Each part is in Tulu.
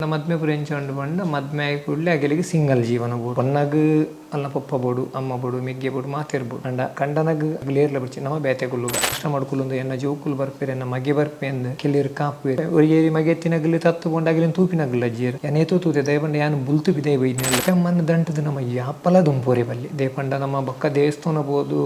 ಮದ್ಮೆ ಪೂರ ಎಂಚ ಉಂಡು ಪಂಡ ಮದ್ಮೆ ಆಯಿ ಕೂಡ್ಲೆ ಅಗಲಿಗೆ ಸಿಂಗಲ್ ಜೀವನ ಬೋಡು. ಪೊನ್ನಗ್ ಅಲ್ನ ಪೊಪ್ಪ ಬೋಡು, ಅಮ್ಮ ಬೋಡು, ಮೆಗ್ಯೆ ಬೋಡು, ಮಾತೆರ್ ಬೋಡು. ಆಂಡ ಕಂಡನಗ್ ಅಗಲ್ ಏರ್ಲ ಬೊಡ್ಚಿ, ನಮ ಬೇತೆ ಕುಲ್ಲುಗ. ಕಷ್ಟ ಮಡ್ಕುಲುಂದು ಎನ್ನ ಜೋಕುಲು ಬರ್ಪೆರ್, ಎನ್ನ ಮಗೆ ಬರ್ಪೆಂದ್ ಕೆಲೆರ್ ಕಾಪುವೆರ್. ಒರಿಯೇರಿ ಮಗೆ ಇತ್ತಿನಗಲ್ ತತ್ತ್ ಪೋಂಡ ಅಗಲೆನ್ ತೂಪಿನಗಲ್ ಅಜ್ಜೆರ್. ಯಾನ್ ಏತೋ ತೂತೆ, ದಾಯೆ ಪಂಡ ಯಾನ್ ಬುಲ್ತು ಪಿದಯಿ ಬೈದಿನಲ್ಲ. ಅಪ್ಪೆಮ್ಮನ್ ದಂಟ್ದ್ ನಮ ಯಾಪಲ ದುಂಪೋರೆ ಬಲ್ಲಿ. ದಾಯೆ ಪಂಡ ನಮ ಬೊಕ್ಕ ದೇವಸ್ಥಾನ ಪೋದು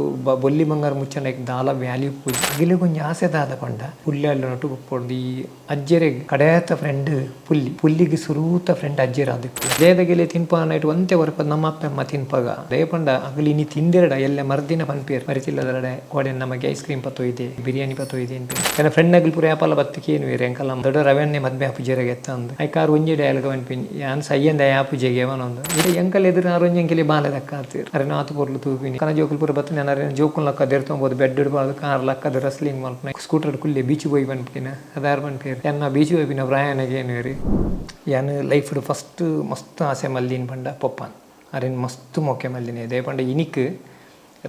ಬೊಲ್ಲಿ ಬಂಗಾರ್ ಮುಚ್ಚಂಡ ಐಕ್ ದಾಲ ವ್ಯಾಲ್ಯೂ ಇಪ್ಪುಜಿ. ಅಗಲೆಗ್ ಒಂಜಿ ಆಸೆ ದಾದ ಪಂಡ ಪುಲ್ಯಾಲ್ನ ಒಟ್ಟುಗು ಉಪ್ಪೊಡು. ಈ ಅಜ್ಜೆರೆಗ್ ಕಡೆತ ಫ್ರೆಂಡ್ ಪುಲ್ಲಿ, ಪುಲ್ಲಿಗ್ ಸುರೂತ ಫ್ರೆಂಡ್ ಅಜ್ಜೆರ್ ಆದಿಪ್ಪು. ದೇದಗೆಲೆ ತಿನ್ಪಾನೈಟ್ ಒಂತೆ ಒರಪ ನಮ್ಮ ಅಪ್ಪೆಮ್ಮ ತಿನ್ಪಗ, ದಾಯೆ ಪಂಡ ಅಗಲ್ ಇನಿ ತಿಂದೆರಡ ಎಲ್ಲೆ ಮರ್ದಿನ ಪನ್ಪೆರ್ ಮರಿತಿಲ್ಲದರಡೆ ಕೋಡೆ ನಮಗೆ ಐಸ್ ಕ್ರೀಮ್ ಪತ್ತೊಯ್ದೆ, ಬಿರಿಯಾನಿ ಪತ್ತೊಯ್ದೆ ಅನ್ಪೆರ್. ಎನ್ನ ಫ್ರೆಂಡ್ ನಗಲ್ ಪೂರ ಯಾಪಲ ಬತ್ತ್ ಕೇನುವೆರ್ ಎಂಕಲ್ಲ ದೊಡ್ಡ ರವೆನ್ನೇ ಮದ್ಮೆ ಆಪುಜೆರೆಗೆ ಎತ್ತಂದ್. ಐಕಾರ್ ಒಂಜಿ ಡೈಲಾಗ್ ಪನ್ಪಿನಿ, ಯಾನ್ ಸೈಯಂದೆ ಆಪುಜೆಗೆ ಪನೊಂದು. ಇತ್ತೆ ಎಂಕಲ್ ಎದುರು ಆರ್ ಒಂಜಿ ಎಂಕಲೆ ಬಾಲೆ ದಕ್ಕಾತೆರ್. ಅರೆನ ಆತ್ ಪೊರ್ಲು ತೂಪಿನಿ. ಕನ ಜೋಕುಲು ಪೂರ ಬತ್ತ್ ನನ ಅರೆನ ಜೋಕುಲ್ ಲಕ್ಕ ದೆರ್ತೊಂಬೋದು ಬೆಡ್ ಪಾಡ್ದ್ ಕಾರ್ ಲಕ್ಕದ್ ರಸ್ಲಿಂಗ್ ಮಲ್ಪುನ, ಸ್ಕೂಟರ್ ಕುಲ್ಲೆ ಬೀಚ್ ಪೋಯಿ ಪನ್ಪಿನ. ಅದಾರ್ ಪನ್ಪೆರ್ ಎನ್ನ ಬೀಚ್ ಪೋಪಿನ ಪ್ರಾಯನಗ ಏನುವೆರ್. ಯಾನ್ ಲೈಫ್ಡ್ ಫಸ್ಟ್ ಮಸ್ತ್ ಆಸೆ ಮಲ್ದಿನ ಪಂಡ ಪೊಪ್ಪನ್, ಅರೆನ್ ಮಸ್ತ್ ಮೋಕೆ ಮಲ್ದಿನಿ. ದಾಯೆ ಪಂಡ ಇನಿಕ್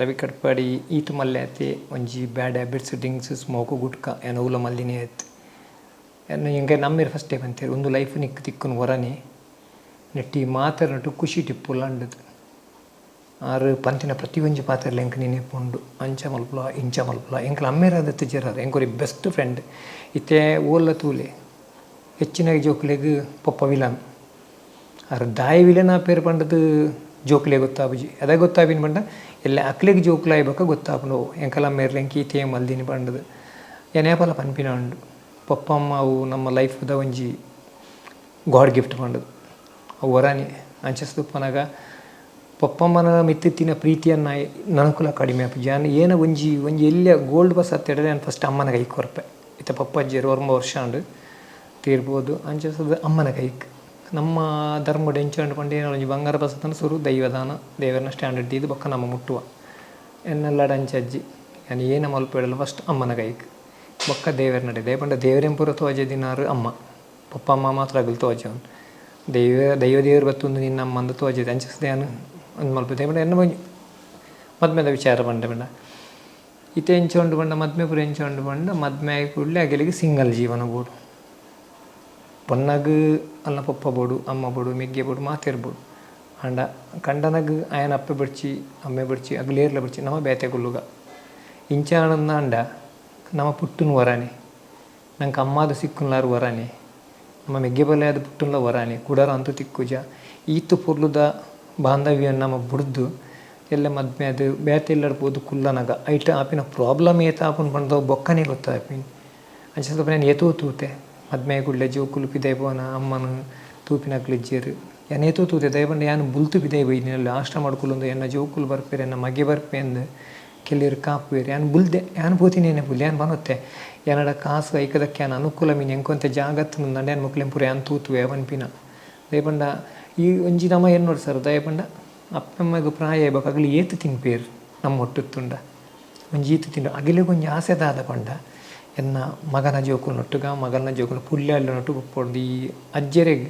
ರವಿ ಕಟ್ಪಾಡಿ ಈತ್ ಮಲ್ಲೆ ಆತೆ, ಒಂಜಿ bad habits, drinks, smoke, gutka ಯಾನ್ ಒವುಲ ಮಲ್ದಿನೇ ಅತ್ತ್. ಎನ್ನ ಎಂಕೆ ನಮ್ಮೆರ್ ಫಸ್ಟೇ ಪಂತೆರ್, ಉಂದು ಲೈಫ್ ನಿಕ್ಕ್ ತಿಕ್ಕುನು ಒರನೆ, ನೆಟ್ಟಿ ಮಾತೆರ್ನೊಟ್ಟು ಖುಷಿಟ್ ಇಪ್ಪುಲ ಅಂಡದ್. ಆರ್ ಪಂತಿನ ಪ್ರತಿಯೊಂಜಿ ಪಾತೆರ್ಲ ಎಂಕ್ ನೆನೆಪು ಉಂಡು. ಅಂಚ ಮಲ್ಪುಲ, ಇಂಚ ಮಲ್ಪುಲ. ಎಂಕ್ಲ ಅಮ್ಮೆರ್ ಆದತ್ತಿಜೆರ್, ಆರ್ ಎಂಕ್ ಒರಿ ಬೆಸ್ಟ್ ಫ್ರೆಂಡ್. ಇತ್ತೆ ಓಲ್ಲ ತೂಲೆ, ಹೆಚ್ಚಿನ ಜೋಕುಲೆಗ್ ಪೊಪ್ಪ ವಿಲನ್. ಆರ್ ದಾಯೆ ವಿಲನ್ ಆಪೆರ್ ಪಂಡ್ದ್ ಜೋಕುಲೆಗ್ ಗೊತ್ತಾಪುಜಿ. ಅದೇ ಗೊತ್ತಾಪಿನ ಪಂಡ ಎಲ್ಲೆ ಅಕ್ಲೆಗ್ ಜೋಕುಲು ಬೊಕ್ಕ ಗೊತ್ತಾಪುಂಡು, ಎಂಕಲ ಅಮ್ಮೆರ್ಲ ಎಂಕ್ ಈತೇ ಮಲ್ದಿನಿ ಪಂಡ್ದ್. ಯಾನ್ ಏಪಲ ಪನ್ಪಿನ ಉಂಡು, ಪೊಪ್ಪ ಅಮ್ಮ ಅವು ನಮ್ಮ ಲೈಫ್ದ ಒಂಜಿ ಗಾಡ್ ಗಿಫ್ಟ್ ಪಂಡ್ದ್. ಅವು ಒರಾನೆ ಅಂಚ ಉಪ್ಪುನಗ ಪೊಪ್ಪಮ್ಮನ ಮಿತ್ತಿತ್ತಿನ ಪ್ರೀತಿಯನ್ನ ನನಕುಲ ಕಡಿಮೆ ಆಪುಜಿ. ಯಾನ್ ಏನ ಒಂಜಿ ಒಂಜಿ ಎಲ್ಯ ಗೋಲ್ಡ್ ಬಸ್ ಅತ್ತೆಡ ಯಾನ್ ಫಸ್ಟ್ ಅಮ್ಮನ ಕೈಕ್ ಕೊರ್ಪೆ. ಇತ್ತೆ ಪಪ್ಪಜ್ಜೆರ್ 9 ವರ್ಷ ಆಂಡ್ ತೀರ್ಬೋದು. ಅಂಚ ಅಮ್ಮನ ಕೈಕ್. ನಮ್ಮ ಧರ್ಮಡ್ ಎಂಚ ಉಂಡು ಪಂಡ ಏನ ಒಂಜಿ ಬಂಗಾರ ಬಸತನ ಸುರು ದೈವದಾನ, ದೇವರನ ಸ್ಟ್ಯಾಂಡರ್ಡ್ ದೀದ್ ಬೊಕ್ಕ ನಮ್ಮ ಮುಟ್ಟುವ. ಎನ್ನಲ್ಲಡ ಅಂಚ ಅಜ್ಜಿ, ಯಾನ್ ಏನ ಮಲ್ಪೆಡಲ ಫಸ್ಟ್ ಅಮ್ಮನ ಕೈಕ್, ಬೊಕ್ಕ ದೇವರ ನಡೆ. ದಾಯೆ ಪಂಡ ದೇವರೆನ್ ಪೂರ ತೋಜದಿನಾರು ಅಮ್ಮ, ಪಪ್ಪ ಅಮ್ಮ ಮಾತ್ರ ಅಗಲ್ ತೋಜವನ್. ದೈವ ದೈವ ದೇವರು ಬತ್ತೊಂದು ನಿನ್ನ ಅಮ್ಮಂದು ತೋಜದೆ. ಅಂಚ ಯಾನ್ ಅಂದ್ ಮಲ್ಪೆ. ದಾಯೆ ಪಂಡ ಎನ್ನ ಒಂಜಿ ಮದ್ಮೆದ ವಿಚಾರ ಪಂಡ ಪಂಡ ಇತ್ತೆ ಎಂಚ ಉಂಡು ಪಂಡ ಮದ್ಮೆ ಪೂರ ಎಂಚ ಉಂಡು ಪಂಡ ಮದ್ಮೆ ಆಯಿ ಕೂಡ್ಲೆ ಅಗಲಿಗೆ ಸಿಂಗಲ್ ಜೀವನ ಬೋಡು. ಪೊನ್ನಗ್ ಅಲ್ನ ಪೊಪ್ಪ ಬೋಡು, ಅಮ್ಮ ಬೋಡು, ಮೆಗ್ಯೆ ಬೋಡು, ಮಾತೆರ್ ಬೋಡು. ಆಂಡ ಕಂಡನಗ್ ಆಯನ ಅಪ್ಪೆ ಬೊಡ್ಚಿ, ಅಮ್ಮೆ ಬೊಡ್ಚಿ, ಅಗಲ್ ಏರ್ಲ ಬೊಡ್ಚಿ, ನಮ ಬೇತೆ ಕುಲ್ಲುಗ. ಇಂಚ ಆಂಡ ನಮ ಪುಟ್ಟುನು ಒರಾನೆ, ನಂಕ್ ಅಮ್ಮಾದ ಸಿಕ್ಕುನ್ಲಾರ್ ಒರಾನೆ, ನಮ್ಮ ಮೆಗ್ಯೆ ಬಲ್ಲೆ ಪುಟ್ಟುನ್ಲ ಒರಾನೆ, ಕುಡರ ಅಂತೂ ತಿಕ್ಕುಜ. ಈತ್ ಪೊರ್ಲುದ ಬಾಂಧವ್ಯನ್ ನಮ ಬುಡ್ದು ಎಲ್ಲೆ ಮದ್ಮೆ ಆದ್ ಬೇತೆ ಇಲ್ಲಡ್ ಪೋದು ಕುಲ್ಲನಗ ಐಟ್ ಆಪಿನ ಪ್ರಾಬ್ಲಮ್ ಏತ್ ಆಪುಂಡು ಪಂದ್ ಬೊಕ್ಕನೆ ಗೊತ್ತಾಪಿನಿ. ಅಂಚ ಯಾನ್ ಏತೋ ತೂತೆ, ಮದ್ಮೆ ಆಯಿ ಕೂಡ್ಲೆ ಜೋಕುಲು ಪಿದಯಿ ಪೋನ ಅಮ್ಮನ್ ತೂಪಿನಕ್ಲು ಇಜ್ಜೆರ್. ಯಾನ್ ಏತೋ ತೂತೆ, ದಾಯೆ ಪಂಡ ಯಾನ್ ಬುಲ್ತು ಪಿದಯಿ ಬೈದಿನಲ್ಲ. ಆಶ್ರಮಡ್ ಕುಲ್ಲೊಂದು ಎನ್ನ ಜೋಕುಲು ಬರ್ಪೆರ್, ಎನ್ನ ಮಗೆ ಬರ್ಪೆಂದ್ ಕೆಲವೆರ್ ಕಾಪುವೆರ್. ಯಾನ್ ಬುಲ್ದೆ, ಯಾನ್ ಪೋತಿನೇನೆ ಬುಲ್ದೆ. ಯಾನ್ ಪನೊತ್ತೆ, ಎನಡ ಕಾಸು ಐಕದಕ್ಕೆ ಯಾನ್ ಅನುಕೂಲ ಮೀನ್ ಎಂಕೊಂತೆ ಜಾಗತ್ ನಂಡ ಯಾನ್ ಮೊಕ್ಲೆನ್ ಪೂರ ಯಾನ್ ತೂತುವೆ ಪನ್ಪಿನ. ದಾಯೆ ಪಂಡ ಈ ಒಂಜಿ ನಮ ಎನ್ನೊಡು ಸರ್, ದಾಯೆ ಪಂಡ ಅಪ್ಪೆಮ್ಮಗ್ ಪ್ರಾಯ ಬೊಕ ಅಗಲು ಏತ್ ತಿನ್ಪೆರ್ ನಮ್ಮ ಒಟ್ಟುತ್ತುಂಡ ಒಂಜಿ ಈತ್ ತಿಂಡ. ಅಗಲೆಗ್ ಒಂಜಿ ಆಸೆ ದಾದ ಪಂಡ ಎನ್ನ ಮಗನ ಜೋಕುಲ್ನೊಟ್ಟುಗ, ಮಗಲ್ನ ಜೋಕುಲು ಪುಲ್ಯಾಲ್ನೊಟ್ಟುಗು ಉಪ್ಪೊಡು. ಈ ಅಜ್ಜೆರೆಗ್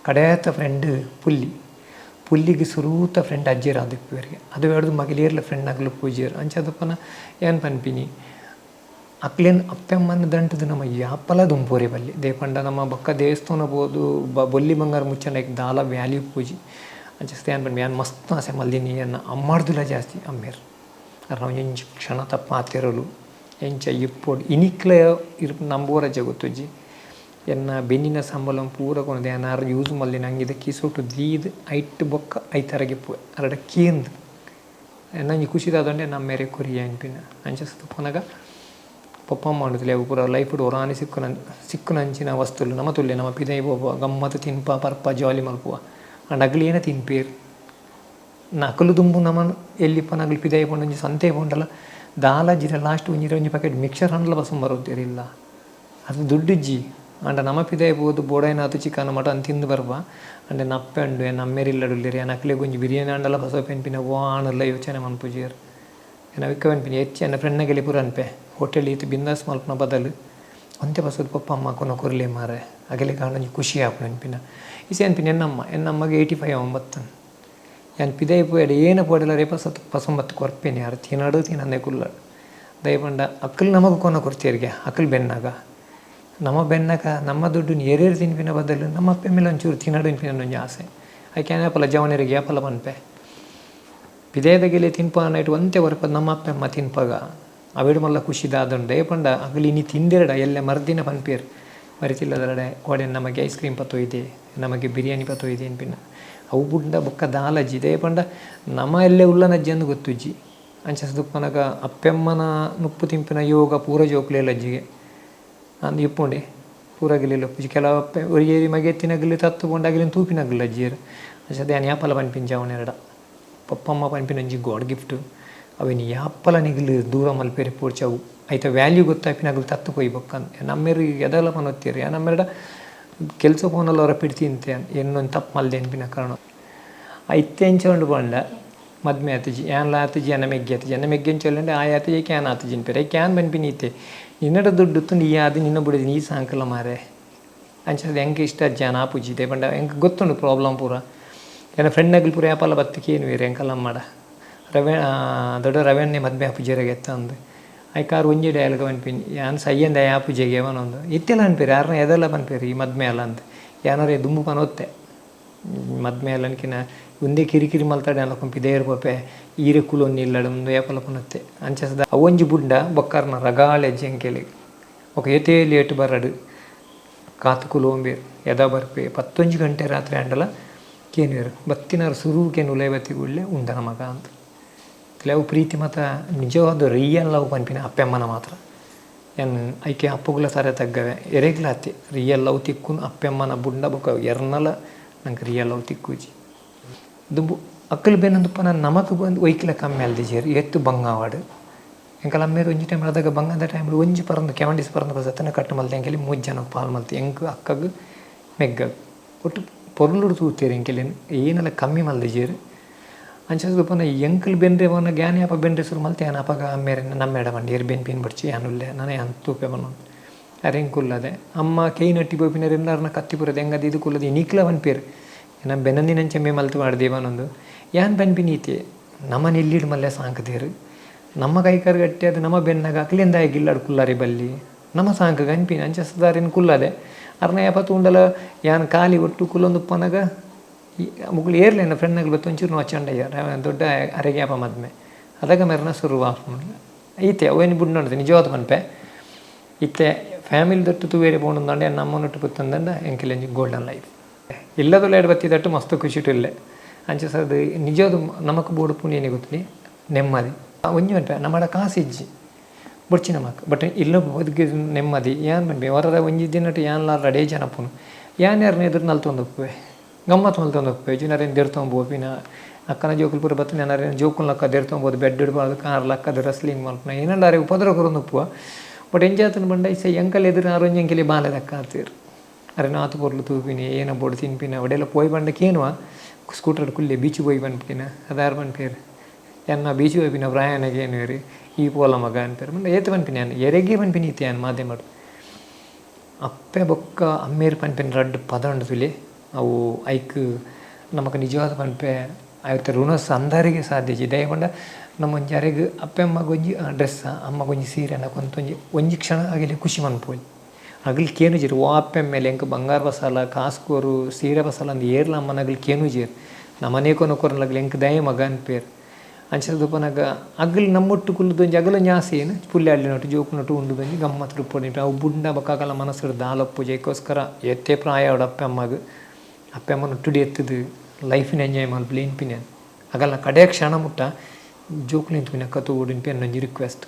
ಕಡೆತ ಫ್ರೆಂಡ್ ಪುಲ್ಲಿ, ಪುಲ್ಲಿಗ್ ಸುರೂತ ಫ್ರೆಂಡ್ ಅಜ್ಜೆರ್ ಆದಿಪ್ಪುವೆರ್ಗೆ. ಅದು ಬೇಡ್ದು ಮಗಲೇರ್ಲ ಫ್ರೆಂಡ್ ಅಗಲು ಪೂಜೆರ್. ಅಂಚಾದಪ್ಪನ ಯಾನ್ ಪನ್ಪಿನಿ, ಅಕ್ಲೆನ್ ಅಪ್ಪೆಮ್ಮನ್ ದಂಟ್ದ್ ನಮ ಯಾಪಲ ದುಂಪೋರೆ ಬಲ್ಲಿ. ದಾಯೆ ಪಂಡ ನಮ ಬೊಕ್ಕ ದೇವಸ್ಥಾನ ಪೋದು ಬೊಲ್ಲಿ ಬಂಗಾರ್ ಮುಚ್ಚಂಡ ಐಕ್ ದಾಲ ವ್ಯಾಲ್ಯೂ ಇಪ್ಪುಜಿ. ಅಂಚ ಯಾನ್ ಪನ್ಪಿ, ಯಾನ್ ಮಸ್ತ್ ಆಸೆ ಮಲ್ದಿನಿ ಎನ್ನ ಅಮ್ಮಾರ್ದುಲ ಜಾಸ್ತಿ ಅಮ್ಮೆರ್. ಅರ್ನ ಒಂಜೊಂಜಿ ಕ್ಷಣತ ಪಾತೆರೊಲು ಎಂಚ ಇಪ್ಪೊಡು ಇನಿಕ್ಲ ಇರ್ ನಂಬೋರಜ್ಜ ಗೊತ್ತುಜ್ಜಿ. ಎನ್ನ ಬೆನ್ನಿನ ಸಂಬಳನ್ ಪೂರ ಕೊನೊದು ಯಾನ್ ಆರ್ ಯೂಸ್ ಮಲ್ದಿನ ಅಂಗಿದ ಕಿಸೊಟು ದೀದ್ ಐಟ್ ಬೊಕ್ಕ ಐತರಗಿಪ್ಪುವೆ ಅರಡ ಕೇಂದ್. ಎನ್ನ ಒಂಜಿ ಖುಷಿ ದಾದಂಡ ಎನ್ನ ಅಮ್ಮೆರೆ ಕೊರಿಯೆ ಅನ್ಪಿನ. ಅಂಚ ಪೋನಗ ಪೊಪ್ಪಮ್ಮ ಉಂಡುತಲೆ ಅವು ಪೂರ ಲೈಫ್ಡ್ ಒರಾನೆ ಸಿಕ್ಕುನ ಸಿಕ್ಕುನಂಚಿನ ವಸ್ತುಲು. ನಮ ತೂಲೆ, ನಮ ಪಿದಯಿ ಪೋಪ, ಗಮ್ಮತ್ ತಿನ್ಪ ಪರ್ಪ ಜಾಲಿ ಮಲ್ಪುವ. ಆಂಡ ಅಗಲು ಏನ ತಿನ್ಪೆರ್? ಅಕುಲು ದುಂಬು ನಮನ್ ಎಲ್ಲಿಪ್ಪನ ಅಗಲು ಪಿದಯಿ ಪೋಂಡ ಒಂಜಿ ಸಂತೆ ಪೋಂಡಲ ದಾಲ ಜಿರ ಲಾಸ್ಟ್ ಒಂಜಿ ಒಂಜಿ ಪ್ಯಾಕೆಟ್ ಮಿಕ್ಸರ್ ಆಂಡಲ ಬಸೊಂದು ಬರೋದಿಲ್ಲ, ಅದು ದುಡ್ಡಿಜ್ಜಿ. ಆಂಡ ನಮ ಪಿದಯಿ ಪೋದು ಬೋಡಾಯಿನಾತ್ ಚಿಕನ್ ಮಟನ್ ತಿಂದು ಬರ್ಪ. ಆಂಡ ಎನ್ನ ಅಪ್ಪೆ ಉಂಡು, ಎನ್ನ ಅಮ್ಮೆರ್ ಇಲ್ಲಡ್ ಉಲ್ಲೆರ್, ಯಾನ್ ಅಕ್ಲೆಗ್ ಒಂಜಿ ಬಿರಿಯಾನಿ ಆಂಡಲ ಬಸೋಪೆ ಪನ್ಪಿನ ವಾ ಆಂಡಲ ಯೋಚನೆ ಮನ್ಪುಜೆರ್. ಎನ್ನ ಅವಿಕ ಪನ್ಪಿನಿ ಹೆಚ್ಚ, ಎನ್ನ ಫ್ರೆಂಡ್ನಗಲೆ ಪೂರ ಅನ್ಪೆ, ಹೋಟೆಲ್ ಈತ್ ಬಿಂದಾಸ್ ಮಲ್ಪುನ ಬದಲು ಒಂತೆ ಬಸೋದು ಪಪ್ಪ ಅಮ್ಮ ಕೊನೊ ಕೊರ್ಲೆ ಮಾರೆ, ಅಗಲೆಗ್ ಆಂಡ ಒಂಜಿ ಖುಷಿ ಆಪುಂಡು ಅನ್ಪಿನ. ಇಸೆ ಅನ್ಪಿನಿ, ಎನ್ನಮ್ಮ ಎನ್ನಮ್ಮಗೆ 85 ಒಂಬತ್ತು. ಯಾನ್ ಪಿದಯಿ ಪೋಯೆಡ ಏನ ಪೋಯೆಡಲ ರೇಪ ಸತ್ ಪಸೊಂಬತ್ತು ಕೊರ್ಪೇನೆ, ಆರ್ ತಿನಡು ತಿನಂದೆ ಕುಲ್ಲಡು. ದಾಯೆ ಪಂಡ ಅಕುಲು ನಮಕ್ ಕೊನೊ ಕೊರ್ತೆರ್ಗೆ ಅಕುಲು ಬೆನ್ನಾಗ. ನಮ ಬೆನ್ನಗ ನಮ್ಮ ದುಡ್ಡುನು ಏರೇರು ತಿನ್ಪಿನ ಬದಲು ನಮ್ಮ ಅಪ್ಪೆ ಮೇಲೆ ಒಂಚೂರು ತಿನ್ನಡು ಇನ್ಪಿನ ಒಂಜಿ ಆಸೆ. ಐಕೆ ಯಾಪಲ ಜವನೆರಿಗೆ ಯಾಪಲ ಪನ್ಪೆ ಪಿದಯದ ತಿನ್ಪ ನೈಟ್ ಒಂತೆ ಒರಪ ನಮ್ಮ ಅಪ್ಪೆ ಅಮ್ಮ ತಿನ್ಪಗ ಅವೆಡು ಮಲ್ಲ ಖುಷಿ ದಾದಂಡ. ಪಂಡ ಅಗಲಿ ಇನಿ ತಿಂದೆರಡ ಎಲ್ಲ ಮರ್ದಿನ ಪನ್ಪೇರು ಮರಿತಿಲ್ಲದರಡೆ ಕೋಡೆ ನಮಗೆ ಐಸ್ ಕ್ರೀಮ್ ಪತ್ತೊಯ್ದೆ, ನಮಗೆ ಬಿರಿಯಾನಿ ಪತ್ತೊಯ್ದೆ ಅನ್ಪಿನ ಅವು ಬುಡ್ಡ ಬೊಕ್ಕ ದಾಲಜ್ಜಿ. ದಯ ಪಂಡ ನಮ ಎಲ್ಲೆ ಉಲ್ಲನಜ್ಜಿ ಅಂದ್ ಗೊತ್ತುಜ್ಜಿ. ಅಂಚ ದುಪ್ಪನಗ ಅಪ್ಪೆಮ್ಮನ ನುಪ್ಪು ತಿಂಪಿನ ಯೋಗ ಪೂರ ಜೋಕುಲೆಲಜ್ಜಿಗೆ ಅಂದ್ ಇಪ್ಪುಂಡೆ ಪೂರ ಗಿಲಿಲ್ಲ ಪೂಜಿ. ಕೆಲವು ಅಪ್ಪೆ ಒರಿಯೇರಿ ಮಗೆ ಎತ್ತಿನಗಲಿ ತತ್ತು ಪೋಂಡ ಅಗಲಿನ ತೂಪಿನಗಲ್ ಅಜ್ಜಿಯರು. ಅಂಚ ಯಾನ್ ಯಾಪಲ ಪನ್ಪಿನ ಜವನೆರಡ ಪಪ್ಪಮ್ಮ ಪನ್ಪಿನ ಒಂಜಿ ಗಾಡ್ ಗಿಫ್ಟ್ ಅವೆನ್ ಯಾಪಲ ನಿಗಲು ದೂರ ಮಲ್ಪೆರೆ ಪೋಡ್ಚಿ. ಅವು ಐತ ವ್ಯಾಲ್ಯೂ ಗೊತ್ತಾಪಿನಗಲು ತತ್ತು ಪೋಯಿ ಬೊಕ್ಕ ನಮ್ಮೆರು ಎದಲ ಪನೊತ್ತೆರ್. ನಮ್ಮೆರಡ ಕೆಲಸ ಪೋನಲ ಅವರ ಪಿಡ್ತಿಂತೆ ಎನ್ನೊಂದು ತಪ್ಪು ಮಲ್ದೆ ಅನ್ಪಿನ ಕಾರಣ. ಇತ್ತೆ ಎಂಚ ಉಂಡು ಪಂಡ ಮದ್ಮೆ ಆತಿಜಿ, ಯಾನ್ಲ ಆತಿಜಿ, ಎನ್ನ ಮೆಗ್ಗಿ ಆತಿಜಿ. ಎನ್ನ ಮೆಗ್ಗಿ ಎಂಚ ಉಂಡು ಆಯ್ ಆತಿಜಿ, can ಆತಿಜಿ ಅನ್ಪೆರ್. Can ಪನ್ಪಿನ ಇತ್ತೆ ನಿನ್ನಡ ದುಡ್ಡು ಇತ್ತು ನೀ ಆದ್ ನಿನ್ನ ಬುಡೆದಿ ನೀ ಸಾಂಕಲ ಮಾರೆ. ಅಂಚ ಎಂಕ್ ಇಷ್ಟ ಅಜ್ಜಿ ಯಾನ್ ಆಪುಜಿ. ದಾಯೆ ಪಂಡ ಎಂಕ್ ಗೊತ್ತುಂಡು ಪ್ರಾಬ್ಲಮ್ ಪೂರ. ಎನ್ನ ಫ್ರೆಂಡ್ ನಕುಲು ಪೂರ ಯಾಪಲ ಬತ್ತ್ ಕೇನುವೆರ್ ಎಂಕಲ್ಲ ಅಮ್ಮಡ ರವೆ ದೊಡ್ಡ ರವೆಣ್ಣೆ ಮದ್ಮೆ ಆಪುಜೆರ್ ಎತ್ತಂದು. ಐಕಾರ್ ಒಂಜಿ ಡೈಲಾಗ್ ಪನ್ಪಿನಿ, ಯಾನ್ ಸಯ್ಯಂದೆ ಆಪುಜೆಗೆ ಪನೊಂದು. ಇತ್ತೆಲ ಪನ್ಪೆರ್, ಯಾರ್ನ ಎದಲ ಪನ್ಪೆರ್ ಈ ಮದ್ಮೆ ಅಲ್ಲ ಅಂದ್. ಯಾನೊರ ದುಂಬು ಪನೊತ್ತೆ ಮದ್ಮೆ ಅಲ್ಲ ಅನ್ಕಿನ ಉಂದೇ ಕಿರಿಕಿರಿ ಮಲ್ತಡೆ ಅಲ್ಲ ಪಿದಯೇರ್ ಪೋಪೆ ಈರೆ ಕುಲೊಂದು ಇಲ್ಲಡ್ ಉಂದು ಯಾಪಲ ಪನೊತ್ತೆ. ಅಂಚ ಅವೊಂಜಿ ಬುಡ್ಡ ಬೊಕ್ಕರ್ನ ರಗಾಳೆ ಅಜ್ಜಿ ಎಂಕೆಲೆಗ್ ಬೊಕ ಏತೇ ಲೇಟ್ ಬರಡ್ ಕಾತ್ ಕುಲೊಂಬೆರ್. ಎದ ಬರ್ಪೆ 11 ಗಂಟೆ ರಾತ್ರಿ ಆಂಡಲ ಕೇನುವೆರ್. ಬತ್ತಿನಾರ್ ಸುರು ಕೇನು ಉಲಯಿ ಬತ್ತಿ ಕೂಡ್ಲೆ ಉಂಡನ ಮಗ ಅಂದ್. ಅವು ಪ್ರೀತಿ ಮಾತ ನಿಜವಾದ ರಿಯಲ್ ಲವ್ ಪನ್ಪಿನ ಅಪ್ಪೆಮ್ಮನ ಮಾತ್ರ. ಯಾನ್ ಐಕೆ ಅಪ್ಪುಗುಲ ತರೆ ತಗ್ಗವೆ, ಎರೆಗ್ಲ ಅತ್ತೆ ರಿಯಲ್ ಲವ್ ತಿಕ್ಕುನು ಅಪ್ಪೆಮ್ಮನ ಬುಡ್ಡ ಬೊಕ ಎರ್ನಲ ನಂಕ್ ರಿಯಲ್ ಲವ್ ತಿಕ್ಕುಜಿ. ದುಂಬು ಅಕ್ಕಲು ಬೆನೊಂದುಪ್ಪನ ನಮಕ್ ಬಂದು ಒಯ್ಕ್ಲ ಕಮ್ಮಿ ಅಲ್ದಿಜೆರ್ ಏತ್ ಬಂಗ ಆವಡ್. ಎಂಕಲ ಅಮ್ಮೆರ್ ಒಂಜಿ ಟೈಮ್ ಅದಗ ಬಂಗದ ಟೈಮ್ ಒಂಜಿ ಪರಂದು ಕೆವಂಡಿಸ್ ಪರಂದು ಬಸತ್ತನ ಕಟ್ಟು ಮಲ್ತೆ ಎಂಕೆಲಿ ಮೂಜಿ ಜನಕ್ ಪಾಲ್ ಮಲ್ತೆ, ಎಂಕ್ ಅಕ್ಕಗ್ ಮೆಗ್ಗಗ್ ಒಟ್ಟು ಪೊರ್ಲುಡು ತೂತೆರ್. ಎಂಕೆಲೆನ್ ಏನಲ ಕಮ್ಮಿ ಮಲ್ದಿಜೆರ್. ಅಂಚ ಪೋನ ಎಂಕುಲು ಬೆನ್ರೆ ಪೋನ ಗ್ಯಾನ್ ಯಾಪ ಬೆನ್ರೆ ಸುರು ಮಲ್ತೆ ಯಾನ್ ಅಪಗ ಅಮ್ಮೆರೆನ್ ನಮ್ಮೆಡ ಪಂಡೆ ಏರ್ ಬೆನ್ಪಿನ ಬೊಡ್ಚಿ, ಯಾನ್ ಉಲ್ಲೆ, ನನ ಯಾನ್ ತೂಪೆ ಪನೊಂದು. ಅರೆ ಎಂಕುಲ್ಲದೆ ಅಮ್ಮ ಕೆಯಿ ನಟ್ಟಿ ಪೋಪಿನರ್ ಎಲ್ಲರ್ನ ಕತ್ತಿ ಪೂರ ದೆಂಗದ ಇದು ಕುಲ್ಲದೆ ಇನಿಕ್ಲ ಪನ್ಪೆರ್ ಎನ್ನ ಬೆನಂದಿನಂಚ ಮಲ್ತು ಪಾಡ್ದೆ ಪನೊಂದು. ಯಾನ್ ಪನ್ಪಿನ ಈತೆ, ನಮನ್ ಎಲ್ಲಿಡ್ ಮಲ್ಲೆ ಸಾಂಕುದೆರ್, ನಮ್ಮ ಕೈಕಾರ್ ಗಟ್ಟಿ ಆದ್ ನಮ ಬೆನ್ನಗ ಅಕ್ಲೆಂದಾಯೆ ಗಿಲ್ಲಡ್ ಕುಲ್ಲರೆ ಬಲ್ಲಿ, ನಮ ಸಾಂಕುಗ ಅನ್ಪಿನ. ಅಂಚ ಸುದಾರಿನ್ ಕುಲ್ಲದೆ ಅರ್ನ ಯಾಪ ತೂಂಡಲ ಯಾನ್ ಖಾಲಿ ಒಟ್ಟು ಕುಲ್ಲೊಂದುಪ್ಪನಗ ಮುಕುಲು ಏರ್ಲ ಎನ್ನ ಫ್ರೆಂಡ್ನಕುಲು ಬತ್ತ್ ಒಂಚೂರು ನೋಚಂಡಯ್ಯ ದೊಡ್ಡ ಅರೆಗೆ ಯಾಪ ಮದ್ಮೆ ಅದಗ ಮೆರ್ನ ಸುರು ಆಪುಂಡು. ಈತೆ ಅವೇನು ಬುಡ್ನೊಂಡು ನಿಜವಾದ ಪನ್ಪೆ. ಇತ್ತೆ ಫ್ಯಾಮಿಲಿ ದೊಟ್ಟು ತೂವೆರೆ ಪೋಂಡುಂದಾಂಡ ನಮ್ಮನೊಟ್ಟು ಪುತ್ತಂದಂಡ ಎಂಕಲೆಂಜಿ ಗೋಲ್ಡನ್ ಲೈಫ್ ಇಲ್ಲದೊಲ್ಲ ಬತ್ತಿದಟ್ಟು ಮಸ್ತ್ ಖುಷಿಟ್ ಇಲ್ಲೆ. ಅಂಚ ಸದ್ ನಿಜವಾದ ನಮಕ್ ಬೋಡು ಪುಣ್ಯನೆ ಗೊತ್ತುನಿ ನೆಮ್ಮದಿ. ಒಂಜಿ ಪನ್ಪೆ, ನಮ್ಮಡ ಕಾಸು ಇಜ್ಜಿ ಬೊಡ್ಚಿ ನಮಕ್, ಬಟ್ ಇಲ್ಲ ಬದುಕಿ ನೆಮ್ಮದಿ. ಯಾನ್ ಪನ್ಪೆ ವರದ ಒಂಜಿ ದಿನಟ್ ಯಾನ್ಲ ರಡೇ ಜನ ಪುನು ಯಾನ್ ಯಾರ್ನ ಎದುರು ನಲ್ತೊಂದು ಉಪ್ಪುವೆ, ಗಮ್ಮತ್ ಮಲ್ತೊಂದು ಉಪ್ಪುವೆ. ಜಿನರೇನು ದೆರ್ತೊಂದು ಪೋಪಿನ ಅಕ್ಕನ ಜೋಕುಲು ಪೂರ ಬತ್ತಿನ ನರೇನು ಜೋಕುಲು ಲಕ್ಕ ದೆರ್ತೊಂಬೋದು ಬೆಡ್ ಇಡ್ಬಾರ್ದು ಕಾರ್ ಲಕ್ಕದ ರಸ್ಲಿಂಗ್ ಮಲ್ಪುನ ಏನಲ್ಲ ಅರೆ ಉಪದ್ರ ಕೊರೊಂದು ಉಪ್ಪುವ. ಬಟ್ ಎಂಜಾತನ ಬಂಡ ಇಸ ಎಂಕಲ್ ಎದುರು ಆರೊಂಜಿ ಎಂಕೆಲಿ ಬಾಲೆದಕ್ಕ ಆತೀರ್ ಅರೆ ನಾತು ಪೊರ್ಲು ತೂಪಿನಿ ಏನ ಬೋಡು ತಿನ್ಪಿನ ಒಡೆಲ್ಲ ಪೋಯ್ ಬಂಡ ಕೇನುವ ಸ್ಕೂಟರ್ ಕುಲ್ಲೆ ಬೀಚ್ ಪೋಯ್ ಪನ್ಪಿನ. ಅದಾರು ಪನ್ಪೇರು ಎನ್ನ ಬೀಚ್ ಪೋಪಿನ ಪ್ರಯಾಣಕ್ಕೆ ಏನುವೇರು ಈ ಪೋಲ ಮಗ ಅನ್ಪೇರು. ಮಂಡ ಏತ್ ಪನ್ಪಿನಿ ಯಾನ್ ಎರೆಗೆ ಪನ್ಪಿನಿ ಇತ್ತೆ ಯಾನ್ ಮಾಧ್ಯಮಡ್ ಅಪ್ಪೆ ಬೊಕ್ಕ ಅಮ್ಮೇರು ಪನ್ಪಿನ ರಡ್ಡ್ ಪದ ಉಂಡು ತುಲೆ. ಅವು ಐಕ್ ನಮಕ್ ನಿಜವಾದ ಪನ್ಪೆ ಐತ ಋಣ ಸಂದಾರಿಗೆ ಸಾಧ್ಯ ಇಜ್ಜಿ. ದಾಯೆ ಪಂಡ ನಮ್ಮ ಒಂಜಿ ಅರೆಗ್ ಅಪ್ಪೆ ಅಮ್ಮಗ್ ಒಂಜಿ ಡ್ರೆಸ್, ಅಮ್ಮಗ್ ಒಂಜಿ ಸೀರೆ ಒಂತೊಂಜಿ ಒಂಜಿ ಕ್ಷಣ ಅಗಲಿ ಖುಷಿ ಮನ್ಪೊಲಿ. ಅಗಲ್ ಕೇನುಜೆರ್ ಓ ಅಪ್ಪೆ ಮೇಲೆ ಎಂಕ್ ಬಂಗಾರ ಬಸಾಲ ಕಾಸು ಕೊರು ಸೀರೆ ಬಸಾಲ ಅಂದ್ ಏರ್ಲ ಅಮ್ಮನ ಅಗಲ್ ಕೇನುಜೆರ್. ನಮನೇ ಕೊನ ಕೊರ್ನಗಲ್ ಎಂಕ್ ದಾಯೆ ಮಗ ಅನ್ಪೇರ್. ಅಂಚ ಉಪ್ಪುನಗ ಅಗಲ್ ನಮ್ಮೊಟ್ಟು ಕುಲ್ಲುದು ಒಂಜಿ ಅಗಲೊಂಜಿ ಆಸೆ ಏನು ಪುಲ್ಯಾಡ್ಲಿನೊಟ್ಟು ಜೋಕುನೊಟ್ಟು ಉಂಡುದೊಂಜಿ ಗಮ್ಮತ್ ಉಪ್ಪೊಡು. ಅವು ಬುಡ್ಂಡ ಬೊಕ್ಕ ಅಗಲ ಮನಸ್ಸುಡು ದಾಲ ಉಪ್ಪುಜಿ. ಐಕೋಸ್ಕರ ಏತೇ ಪ್ರಾಯ ಆವಡ್ ಅಪ್ಪೆ ಅಮ್ಮಗ್ ಅಪ್ಪೆ ಅಮ್ಮನ ಒಟ್ಟುಡು ಎತ್ತುದು ಲೈಫ್ನ್ ಎಂಜಾಯ್ ಮಲ್ಪುಲೆ ಇನ್ಪಿನ. ಅಗಲ್ನ ಕಡೆ ಕ್ಷಣ ಮುಟ್ಟ ಜೋಕುಲೆನ್ ತೂಪಿನಕ್ಕ ತೂವೊಡು ಇನ್ಪಿ ಎನ್ನೊಂಜಿ ರಿಕ್ವೆಸ್ಟ್.